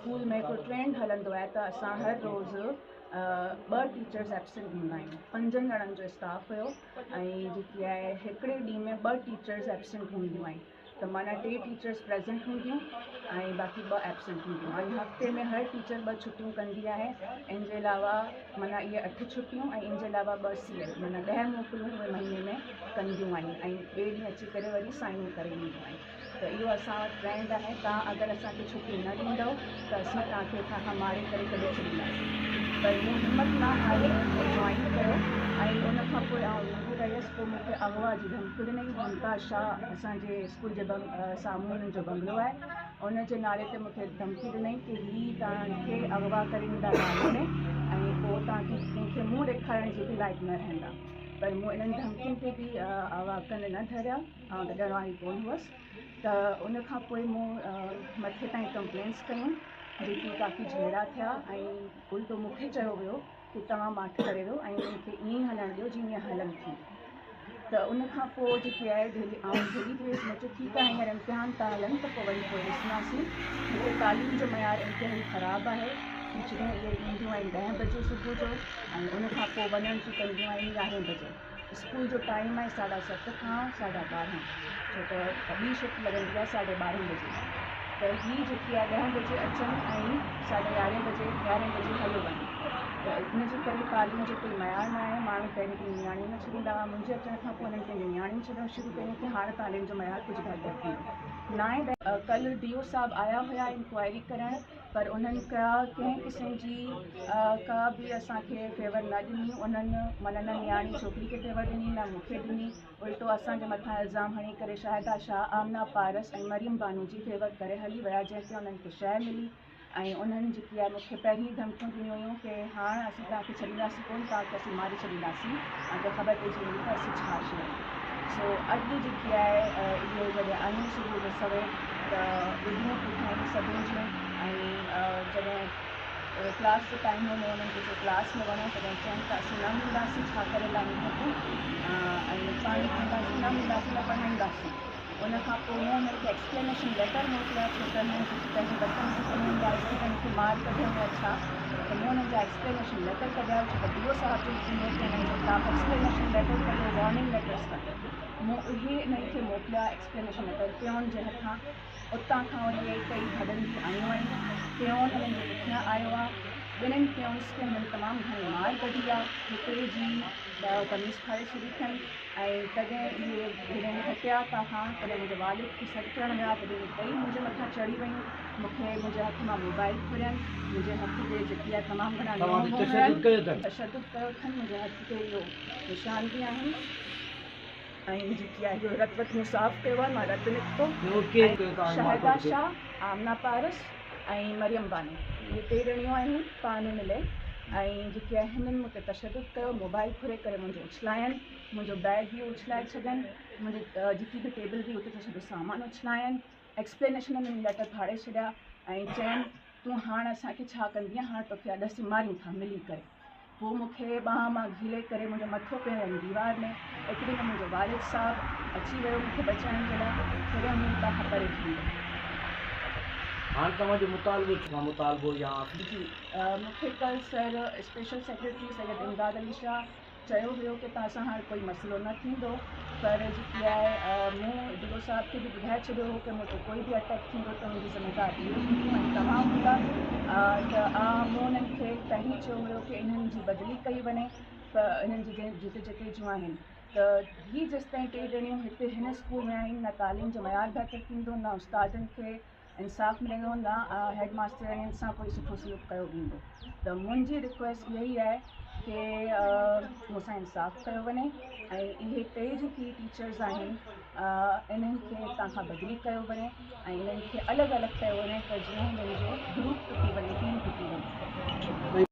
School ۾ هڪڙو trend هلندو آهي ته اسان هر روز ٻه ٽيچرز ايبسنٽ هوندا آهيون. پنجن ڄڻن جو اسٽاف هيو ۽ جيڪي آهي هڪڙي ڏينهن ۾ ٻه ٽيچرز ايبسنٽ هونديون آهن ته معنيٰ ٽي ٽيچرز پريزنٽ هونديون ۽ باقي ٻه ايبسنٽ هونديون ۽ هفتي ۾ هر ٽيچر ٻه ڇٽيون ڪندي آهي ان جي علاوه معنيٰ اهي اٺ ڇٽيون ۽ ان جي علاوه ٻه سي ايل معنيٰ 10 موڪلون اهي مهيني ۾ ڪنديون آهن ۽ ٻئي ڏينهن اچي ڪري وري سائنون ڪري اينديون آهن. ته اهو اسان وٽ ٽرينڊ آهي توهان اگر اسان کي ڇٽي نه ڏيندؤ ته اسين توهان کي هتان کان ماري ڪري ڪڍي ڇڏينداسين پر مون همت نه هاري مون جوائن ڪيو ۽ ان کان پوء آئون ايندي رهيس پوء مون کي اغوا جي ڌمڪي ڏنائين ممتاز شاهه اسان جي اسڪول جي سامهون انهن جو بنگلو آهي ان جي نالي تي مون کي ڌمڪي ڏنائين ڪي هي توهان کي اغوا ڪري ويندا نالي ۾ ۽ پوء توهان کي ڪنهن کي منهن ڏيکارڻ جي به لائق نه رهندا پر مون انهن ڌمڪين تي به ڪن نه ڌريا. آئون ته ڏڻ واري ڪونه هئس ته ان کان پوء مون مٿي تائين ڪمپلينس ڪيون جيڪي ڪافي جهيڙا ٿيا ۽ الٽو مون کي چيو ويو ڪي توهان ماٺ ڪري ويو ۽ انهن کي ائين ئي هلڻ ڏيو جيئن ائين هلن ٿيون ته ان کان پوء جيڪي آهي ڍلي آئون ڍلي ٿي ويس مون چيو ٺيڪ آهي هينئر امتحان ٿا هلن ته پوء وري پوء ڏسنداسين هتي تعليم جو معيار انتهائي خراب آهي ٽيچرون اهي اينديون آهن 10 بجي صبح جو ۽ ان کان پوء وڃڻ جون ڪنديون آهن 11 بجي اسڪول جو ٽائيم آهي ساڍا ست کان ساڍا 12 ڇو ته ٻي شفٽ لڳندي آهي ساڍي 12 بجي ته هي جيڪي آهي 10 بجي اچن ۽ ساڍي يارهين بجي يارهين بجي هليو وڃن ته ان جي ڪري تعليم جو ڪوئي معيار نه آهي ماڻهو پهرين پنهنجون نياڻيون نه ڇڏيندا هئا منهنجي اچڻ کان پوء انهن پنهنجون نياڻيون ڇڏڻ شروع ڪيون ڪي هاڻ تعليم جو معيار ڪجهه بهتر ٿيندو ناهي. ڪلهه ڊي او صاحب آيا هيا انڪوائري ڪرڻ پر انهن ڪا ڪنهن قسم جي ڪا به اسان کي فيور نه ڏني انهن معنيٰ نه نياڻي ڇوڪري کي فيور ڏني نه مون کي ڏني الٽو اسان جي مٿان الزام هڻي ڪري شاهده شاهه آمنه پارس ۽ مريم بانو جي فيور ڪري هلي ويا جنهن تي انهن کي شيء ملي ۽ انهن جيڪي آهي مون کي پهرين ڌمڪيون ڏنيون هيون ڪي هاڻ اسين توهان کي ڇڏينداسين ڪونه توهان کي اسين ماري ڇڏينداسين اگر خبر پئجي ويندي ته اسين ڇا شيء آهيون سو اڄ جيڪي آهي اهي جڏهن آيون صبح جو سوير ته ٻڌيون پٺيان سڀني جون ۽ جڏهن ڪلاس جو ٽائيم هو مون انهن کي چيو ڪلاس ۾ وڃو تڏهن چين ته اسين نه وينداسين ڇا ڪري لايون ٿيون ۽ پاڻي پيئنداسين نه وينداسين نه پڙهائينداسين ان کان پوء مون انهن کي ايڪسپلينيشن ليٽر موڪليا ڇو ته انهن جيڪي پنهنجي بدتميزي ڪئي هوندي آهي اسٽوڊنٽ کي مار ڪڍيو يا ڇا ته مون انهن جا ايڪسپلينيشن ليٽر ڪڍيا ڇو ته ڊي او صاحب جو حڪم هو ڪي انهن جي خلاف ايڪسپلينيشن ليٽر ڪڍو وارننگ ليٽرس ڪڍو مون اهي انهن کي موڪليا ايڪسپلينيشن ليٽر پيون جي هٿان اتان کان وري اهي ٽئي ڀڄندي آيون آهن. پيون هنن جي پٺيان آيو آ. ٻنهين پيونس کي هنن تمام گهڻي مار ڪڍي آ. هڪڙي جي قميص ڦاڙي ڇڏي اٿن ۽ تڏهن اهي جڏهن هٽيا اتان کان تڏهن منهنجي والد کي سڏ ڪرڻ ويا تڏهن اهي ٽئي منهنجي مٿان چڙهي ويون. مون کي منهنجي هٿ مان موبائل ڦرين. منهنجي هٿ تي جيڪي آ تمام گهڻا توهان لونگ تي هيا. تشدد ڪيو اٿن. تشدد ڪيو اٿن. منهنجي هٿ تي اهو نشان به آهن. ۽ جيڪي آهي اهو رت وت مون صاف ڪيو آهي مان رت نڪتو ۽ شاهده شاهه آمنه پارس ۽ مريم بانو اهي ٽي ڄڻيون آهيون پاڻ ۾ ملي ۽ جيڪي آهي هنن مون تي تشدد ڪيو موبائل ڦري ڪري منهنجو اڇلاين منهنجو بيگ به اڇلائي ڇڏين منهنجي جيڪي به ٽيبل هئي اتي جو سڄو سامان اڇلاين ايڪسپلينيشن هنن ليٽر ڦاڙي ڇڏيا ۽ چين تون هاڻ اسان کي ڇا ڪندينء، هاڻ توکي اڄ اسين ماريون ٿا ملي ڪري. هو مون کي ٻانهن مان گهلي ڪري منهنجو مٿو پيو هنيو ديوار ۾. ايتري ۾ منهنجو والد صاحب اچي ويو مون کي بچائڻ جي لاء. تڏهن هو اتان کان پري ٿي ويو. هاڻ توهان جو مطالبو ڇا؟ مطالبو يا اپيل؟ جي، مون کي ڪلهه sir special secretary Syed Imdad Ali Shah چيو هيو ڪي توهان سان هاڻ ڪوئي مسئلو نه ٿيندو پر جيڪي آهي مون ڊي او صاحب کي به ٻڌائي ڇڏيو هو ڪي مون تي ڪوئي به اٽيڪ ٿيندو ته ان جي ذميدار اهي هونديون ۽ توهان هوندا ته مون انهن کي پهرين چيو هيو ڪي انهن جي بدلي ڪئي وڃي ته انهن جي جتي جتي جون آهن ته هي جيستائين ٽي ڄڻيون هتي هن اسڪول ۾ آهن نه تعليم جو معيار بهتر ٿيندو نه استادن کي انصاف ملندو نه هيڊ ماسترياڻين سان ڪوئي سٺو سلوڪ ڪيو ويندو ته منهنجي رڪويسٽ اها ئي آهي ڪي مون سان انصاف ڪيو وڃي ۽ اهي ٽي جيڪي ٽيچرز آهن انهن کي هتان کان بدلي ڪيو وڃي ۽ انهن کي الڳ الڳ ڪيو وڃي ته جيئن انهن جو گروپ ٽٽي وڃي ٽيم ٽٽي وڃي.